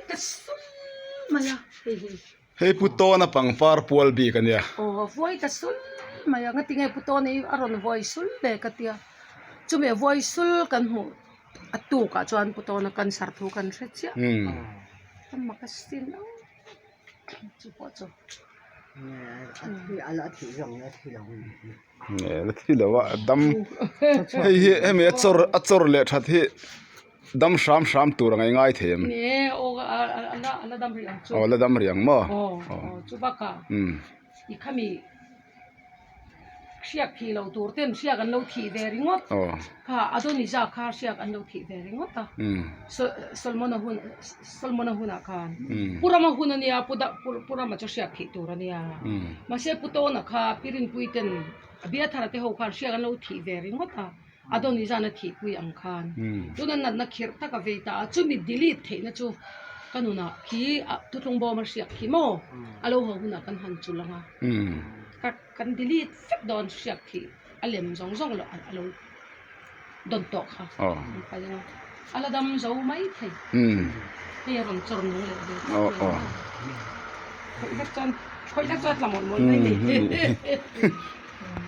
ta sul mai a hei hi. Hei Pu Tawna pangpar pual bik a nia. Aw a vuai ta sul mai a ngatinge Pu Tawna hi a rawn vuai sul ve ka tia chumi a vuai sul kan hmuh a tukah chuan Pu Tawna cancer thu kan hre chiah a mak a sin ang chu pawh chu. La thi lo a dam hei hi hemi a chawr a chawr leh that hi dam hram hram tur a ngai ngai thei em? Aw la dam rih ang maw? Hriak thih loh tur ten hriak an lo thih ve ringawt kha Adonija kha hriak an lo thih ve ringawt a Solomona hun Solomona hunah khan Pu Rama hun a nia Pu Pu Rama chu hriak thih tur a nia mahse Pu Tawna kha Pi Rinpui ten Abiathara te ho khan hriak an lo thih ve ringawt a Adonijana thihpui ang khan tuna natna khirh tak a vei ta a, chumi delete theihna chu ka nunah khi thuthlung bawm a hriak khi maw a lo haw hunah kan han chul ang a, ka kan delete vek dawn hriak thih a lem zawng zawng lo a lo dawn tawh kha kan paih ang a, a la dam zo mai thei hei a rawn chawr nung leh ve tlat mai a, khawih hlek chuan khawih hlek chuan a tla mawlh mawlh mai ni.